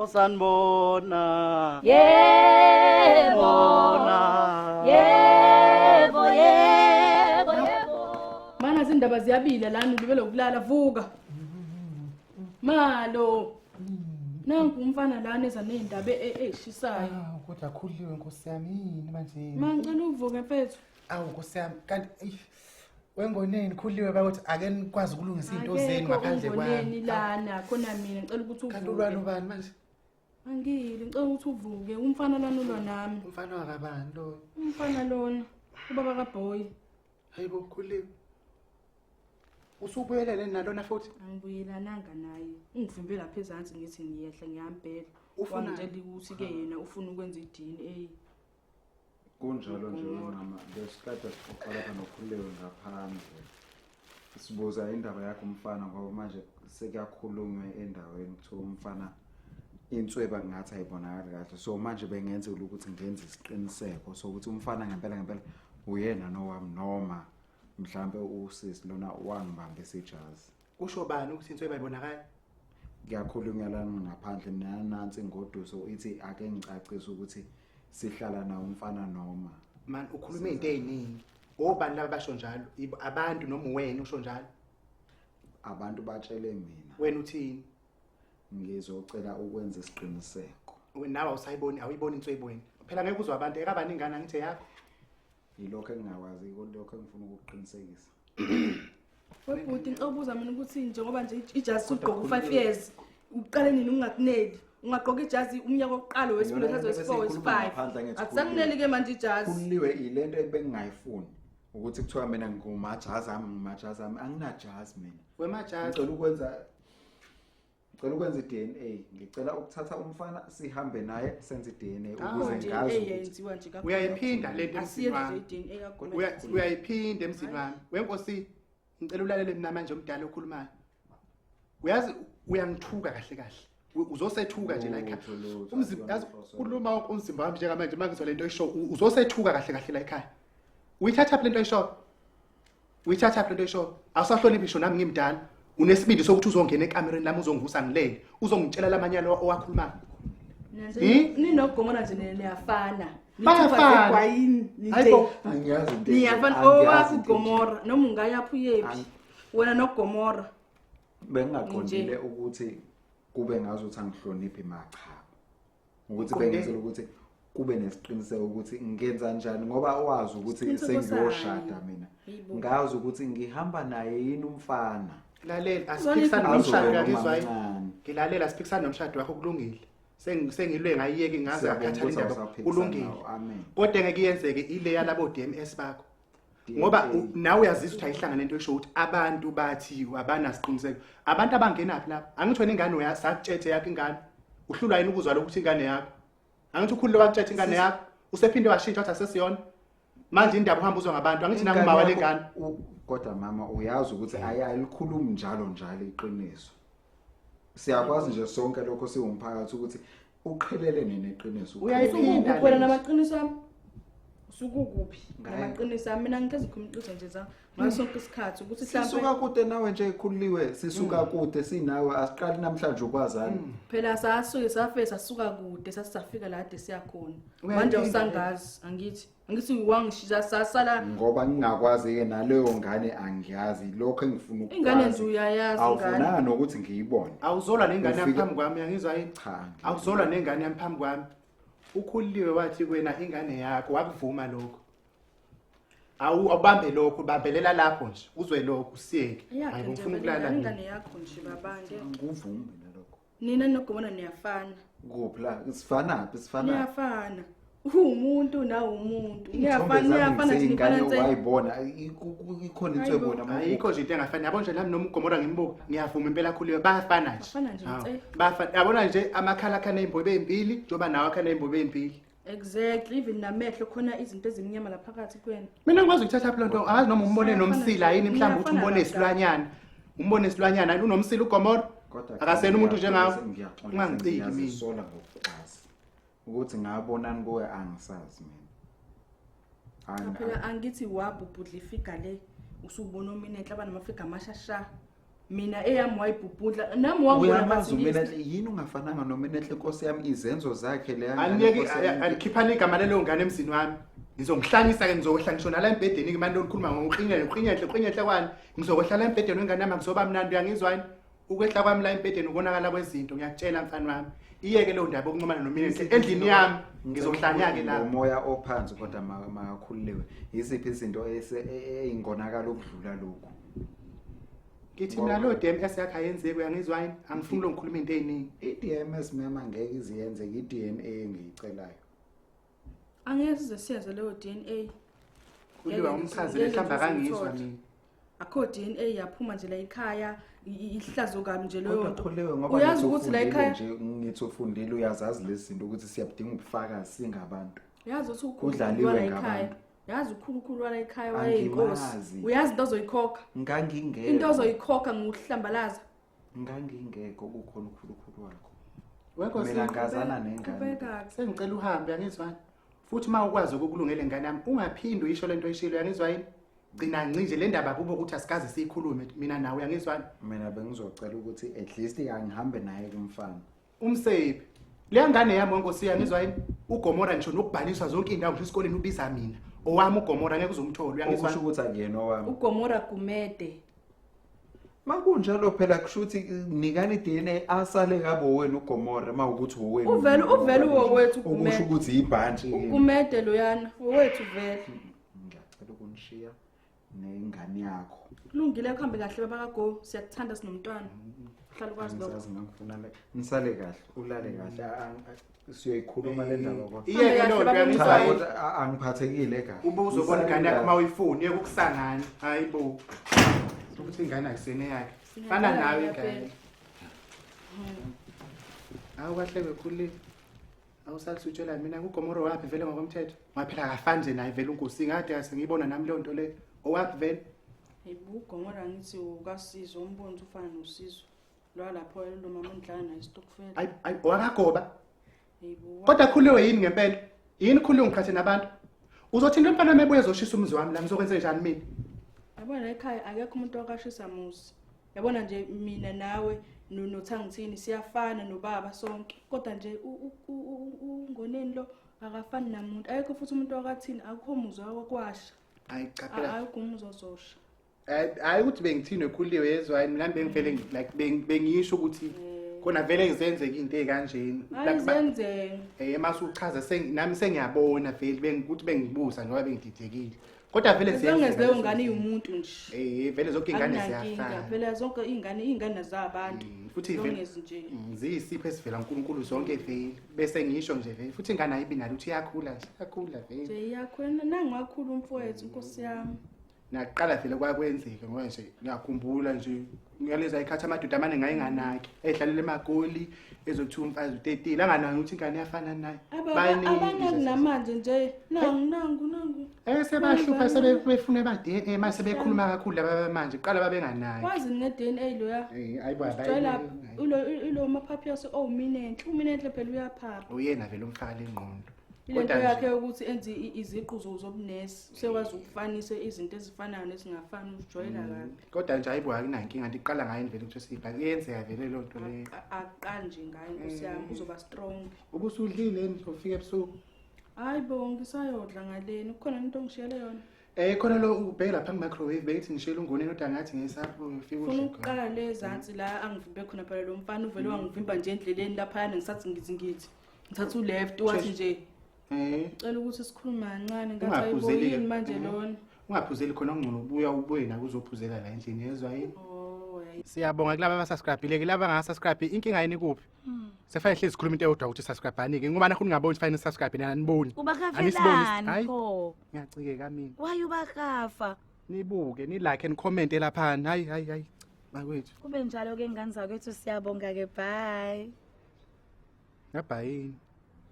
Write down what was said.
Osanibona. Yebo. Bona. Yebo, yebo, yebo. Mana zindaba ziyabila lana ulibele ukulala vuka. Malo. Nangu umfana lana eza nezindaba ezishisayo. Awu kodwa khuliwe nkosi yami yini manje? Ma ngicela uvuke mfethu. Awu nkosi yami kanti eyi, wengoneni khuliwe bakuthi ake nikwazi ukulungisa izinto zenu Akekho ngaphandle ungoneni kwami. lana khona mina ngicela ukuthi Kanti uvuke. ulwalo bani manje? Angili ngicela ukuthi uvuke umfana lana ulwa nami. Umfana wakabani loyo? Umfana lona ubaba kaBoy. Hayibo khuliwe. Usubuyelele nalona futhi? Angibuyelananga naye. Ungivimbe lapha ezansi ngithi ngiyehla ngiyambhela. Ufunani? Wangitshela ukuthi ke yena ufuna ukwenza i-DNA. Kunjalo nje mama, besikade sixoxa lapha noKhuliwe ngaphandle. Sibuza indaba yakho umfana ngoba manje sekuyakhulunywa endaweni kuthiwa umfana insweba ngathi ayibonakali kahle. So manje bengenzela ukuthi ngenze isiqiniseko sokuthi umfana ngempela ngempela uyena nowami noma mhlambe usisi lona wangibambisa ijazi. Kusho bani ukuthi insweba ayibonakali? Kuyakhulunywa lana ngaphandle nanansi ingoduso ithi ake ngicacise ukuthi sihlala nawo umfana noma Man ukhuluma izinto eziningi. Obani laba basho njalo? Abantu noma wena usho njalo? Abantu batshele mina. Wena uthini? Ngizocela ukwenza isiqiniseko. Wena nawe awusayiboni, awuyiboni inswebo wena. Phela ngeke uzwe abantu ekabani ingane angithi yakho. Yilokho engingakwazi, yilokho engifuna ukukuqinisekisa. Webhuti ngicela ukubuza mina ukuthi njengoba nje ijazi ugqoka u5 years uqale nini ungakuneli? Ungagqoka ijazi umnyaka wokuqala wesibili Iyona wesithathu lento wesi-4 esiyikhuluma wesi-5. ngaphandle angithi Akusakuneli ke manje ijazi. Khuliwe ilento ebengingayifuni ukuthi kuthiwa mina ngumajazi ami ngumajazi ami anginajazi mina. Wemajazi. Ngicela ukwenza i-DNA, ngicela ukuthatha umfana sihambe naye senze i-DNA ukuze Awu, ngazi DNA ukuthi yenziwa nje kakhulu. Uyayiphinda lento emzini Asiyenzi nje wami. i-DNA kakhulu. Uyayiphinda emzini wami. Wenkosi ngicela ulalele mina manje omdala okhulumayo. Uyazi uyangithuka kahle kahle. Uzosethuka nje la ekhaya. Lutho, lutho, Umzimba akuyona yazi inhloso. kuluma wonke umzimba wami njengamanje mangizwa lento oyisho uzosethuka kahle kahle la ekhaya. Uyithatha phi lento oyisho? Uyithatha phi lento oyisho? Awusahloniphi ngisho nami ngimdala. Unesibindi sokuthi uzongena ekamereni lami uzongivusa ngilele. Uzongitshela lamanyalo owakhulumayo. Nje Hmm? ninogomora nje niyafana. Bayafana. Nithupha nje. Hayibo. Angiyazi into Niyafana angiyazi owakho into enje. uGomora noma ungayaphi uyephi. Wena noGomora. Bengingaqondile ukuthi kube ngazuthi angihloniphi machaba. Ukuthi Uqonde? bengenzela ukuthi kube nesiqiniseko ukuthi ngenza njani ngoba wazi ukuthi Isiqiniseko sengiyoshada sani? mina. Hayibo. Ngazi ukuthi ngihamba naye yini umfana. Lalela Uzona asiphikisani nomshado Azobe uyangizwa yini? nomamncane. Ngilalela asiphikisani nomshado wakho kulungile. Sengilwe ngayiyeki ngaze Siyabonga ngakhathala ukuthi indaba awusaphikisani kulungile. nawo, amen. Kodwa ngeke iyenzeke ile yalabo DMS bakho. DNA. Ngoba nawe uyazizwa ukuthi ayihlangane into esho ukuthi abantu bathi abanasiqiniseko. Abantu abangenaphi lapha? Angithi wena ingane uyasakutshethe yakho ingane. Uhlulwa yini ukuzwa lokhu ukuthi ingane yakho? Angithi ukhulule wakutshethe ingane yakho. Usephinde washintsha wathi asesiyona. Manje indaba uhamba uzwa ngabantu. Angithi Ingane nanguma wale yakho- ngane. Kodwa mama uyazi ukuthi ayalikhulumi njalo njalo iqiniso. Siyakwazi nje sonke lokho siwumphakathi ukuthi uqhelelene neqiniso. Uyayiphinda Usukuphi wena le. namaqiniso ami? Usukuphi Ngaye. namaqiniso ami? Mina ngihlezi ngikhuluma iqiniso nje za ngaso sonke isikhathi ukuthi Sisuka mhlambe kude nawe nje ekhululiwe, sisuka kude sinawe asiqali namhlanje ukwazana. Phela sasuke safike sasuka kude sasisafika la kade siyakhona. Uyayiphinda Manje le. awusangazi angithi. Angithi wangishiya sasala Ngoba ngingakwazi ke naleyo ngane angiyazi lokho engifuna ukukwazi. Ingane nje uyayazi ingane. Awufunanga nokuthi ngiyibone. Awuzolwa nengane yami Ufike- phambi kwami uyangizwa yini? Cha. Awuzolwa nengane yami phambi kwami. Ukhuliwe wathi kuwena ingane yakho wakuvuma lokho. Awu awubambe lokho ubambelela lapho nje uzwe lokho usiyeke. Yakhe Hayi nje ngifuna vele ukulala mina. ingane yakho nje babande. Nguvumi nalokho. Nina nogomora niyafana. Kuphi la? Sifanaphi? Sifanaphi? Niyafana. Uwumuntu nawe umuntu. Iy'thombe Niyafana zami niyafana nje ngiseyingane nifana nse. wayibona ikhona Hayibo. inswebo Ayikho nje into engafani. Yabo nje nami noma ugomora ngimbuka ngiyavuma impela khuliwe bayafana nje. Bafana nje Hawu, nse. Bayafana. Yabona nje amakhala akhana imbobe ezimbili njengoba nawe akhana imbobe ezimbili. Exactly even namehlo khona izinto ezimnyama lapha phakathi kwena. Mina ngikwazi ukuthatha phi lonto angazi noma umbone Bayafana nomsila nje. yini mhlawumbe ukuthi Niyafana umbone kahle. isilwanyana. Umbone isilwanyana yini unomsila ugomora? Kodwa Akasena umuntu njengawe. Ngiyaxolisa, Ungangiciki mina. ngiyazisola ngokukwazi ukuthi ngabonani kuwe angisazi mina. Cha phela angithi wabhubhudla ifiga le usubona ominenhle abanamafiga amashasha. Mina eyami wayibhubhudla, nami wangibona. Uyamazi Bathi uMinenhle, yini ungafananga noMinenhle, nkosi yami, izenzo zakhe leya ngane, Aniyeke. nkosi yami. Anikhiphani igama lelo ngane emzini wami. Ngizongihlanyisa-ke, ngizokwehla ngisho nala embhedeni-ke manje. Lonikhuluma ngokuqinele uqinyehle uqinyehle kwani? Ngizokwehla la embhedeni wengane yami, akuzoba mnandi, uyangizwani? Ukwehla kwami la embhedeni ukonakala kwezinto, ngiyakutshela mfana wami. Iyeke leyo ndaba yokuncomana noMinenhle endlini yami, ngizohlanya-ke lapho. Ngomoya ophansi kodwa, makakhululiwe, yiziphi izinto ey'ngonakala ukudlula lokhu? Ngithi mina leyo DMS yakho ayenzeki, uyangizwa yini? Angifuni lo ngikhuluma into ey'ningi. I-DMS mema ngeke iziyenzeke, i-DNA engiyicelayo. Angeke size siyenze leyo DNA. Kuliwa Ngeke umchazele, mhlawumbe akangizwa ngizwe. mina. Akho DNA yaphuma nje la ekhaya, ihlazo kabi nje leyo Kodwa nto. Khuliwe, ngoba Uyazi ngithi ukuthi la ufundile ekhaya nje, ngithi ufundile, uyazazi lezi zinto ukuthi siyabudinga ubufakazi singabantu. Uyazi ukuthi ukhulu Kudlaliwe wala ekhaya. ngabantu. Yazi ukhulukhulu wala ekhaya wayeyinkosi. Angimazi. Uyazi into ozoyikhokha. Ngangingekho. Into ozoyikhokha ngokuhlambalaza. Ngangingekho kukhona ukhulukhulu wakho. Wenkosi. Mina ngazana nengane. Qhubeka. Sengicela uhambe, uyangizwani? Futhi uma ukwazi ukukulungela ingane yami, ungaphindi uyisho lento oyishilo, uyangizwa yini? Gcina ncinje le ndaba kube ukuthi asikaze siyikhulume mina nawe, uyangizwani? Mina bengizocela ukuthi at least angihambe naye kumfana. Umsephi leya ngane yami, wenkosi, uyangizwa yini? Ugomora ngisho nokubhaliswa zonke iy'ndawo, ngisho esikoleni ubiza mina. Owami ugomora, ngeke uzumthole, uyangizwa? Okusho ukuthi akuyena owami. UGomora Gumede. Makunjalo phela kusho ukuthi nikani i-DNA, asale ngabo wena uGomora mawukuthi owenu. Uvele uwowethu uGumede. Okusho ukuthi ibhantshi kimi. UGumede loyana owethu vele. Ngiyacela ukunishiya nengane yakho. Kulungile, kuhambe kahle baba kaGo, siyakuthanda sinomntwana. Uhlala ukwazi lokho. Angisazi ngangifuna le. Nisale kahle, ulale kahle. Siyoyikhuluma le ndaba kodwa. Iyeke leyo nto, Cha uyangizwa yini? kodwa angiphathekile kahle. Ube uzobona Nisale ingane yakho kahle. uma uyifuni, yeke ukusangana. Hayi bo, ukuthi ingane ayisene yakhe, fana nawe ingane. Hawu, kahle bekhulile, awusathi utshela mina kugomoro waphi vele ngokomthetho, ngaphela akafani nje naye vele unkosi, ngade sengiyibona nami leyo nto leyo. Owaphi vele? Hayibo, uGomora ngithi ukasizo umbonzi ufana nosizo. Lwa lapho lo mama ondlala naye istokfela. Ayi ayi, owakagoba. Hayibo. Kodwa khuliwe yini ngempela? Yini khuliwe ngikhathe nabantu? Uzothi into mfana mebuye ezoshisa umuzi wami la, ngizokwenze njani mina? Yabona la ekhaya akekho umuntu wakashisa muzi. Yabona nje mina nawe noThangithini siyafana nobaba sonke. Kodwa nje uNgoneni lo akafani namuntu. Akekho futhi umuntu wakathini, akukho muzi wakwasha. Hayi cha phela. Ayikho umuzi ozosha. Hayi ukuthi bengithini ekhuliwe, yezwa yini? Mina bengivele like bengisho ukuthi khona vele zenzeka into ey'kanjeni. Hayi, Like, zenzeke. Mase uchaza nami sengiyabona vele ukuthi bengibuza njengoba bengididekile. Kodwa vele As long as ziyenzeka leyo lezo ngane zinto. iwumuntu nje. Vele zonke iy'ngane Akunankinga. ziyafana. Phela zonke iy'ngane zabantu. Futhi As long vele as nje. Ziyisipho esivela kuNkulunkulu zonke vele. Bese ngisho nje vele futhi ingane ayibi nalo ukuthi iyakhula nje, iyakhula vele. Nje iyakhona nangakhulu umfowethu, Nkosi yami. Naqala vele kwakwenzeka ngoba nje ngiyakhumbula nje ngaleza ikhathi amadoda amane ngayenganaki edlalela emagoli ezothiwa umfazi utetile anganaki ukuthi ingane iyafana naye. Baningi Abanaki nje. namanje nje, nangu nangu nangu. Sebahlupha sebefuna ba DNA mase sebekhuluma kakhulu laba manje, kuqala babenganaki. Wazi nge-DNA loya. Hayibo. Usitshela Abayi. ilo maphaphu oh Minenhle, uMinenhle phela uyaphapha. Uyena vele umfaka lengqondo. Ile nto Kodwa nje- yakhe yokuthi enze iziqu zobunesi, usekwazi ukufanisa izinto ezifanayo nezingafani, usijwayela kabi. Kodwa nje hayibo, akunankinga, ndiqala ngayo vele ukuthi sibha kuyenzeka vele leyo nto leyo. Aqali nje ngayo, Nkosi yami, uzoba strong. Ubusudlile yini ufika ebusuku? Hayi bo, ngisayodla ngaleni, kukhona into ongishiyele yona? Khona lo ubheke lapha ku-microwave, bengithi ngishiyele ungoneni kodwa ngathi ngesapho ufike Funa udle khona. ukuqala le zansi la angivimbe khona phela lo mfana, uvele wangivimba nje endleleni laphayana, ngisathi ngithi ngithatha u-left, wathi nje cela ukuthi sikhulume kancane, ngathi hayibo, Ungaphuzeli-ke. yini manje lona? Ungaphuzeli khona, okungcono ubuya ubuye nawe uzophuzela la endlini, yezwa yini? Oh, hayi. Siyabonga kulaba abasubscribe-ile, kulaba abangasubscribe inkinga yini kuphi? Sekufanele hlezi sikhuluma into eyodwa ukuthi subscribe-ani-ke ngoba nakho ningaboni ukuthi fanele nisubscribe nina aniboni. Anisiboni, Ubakafelani hayi. pho? Ngiyacikeka mina. Why ubakafa? Nibuke, ni-like, ni-comment laphana. Hayi hayi hayi. Bakwethu. Kube njalo ke ngane zakwethu, siyabonga ke, bye. Ngabhayini.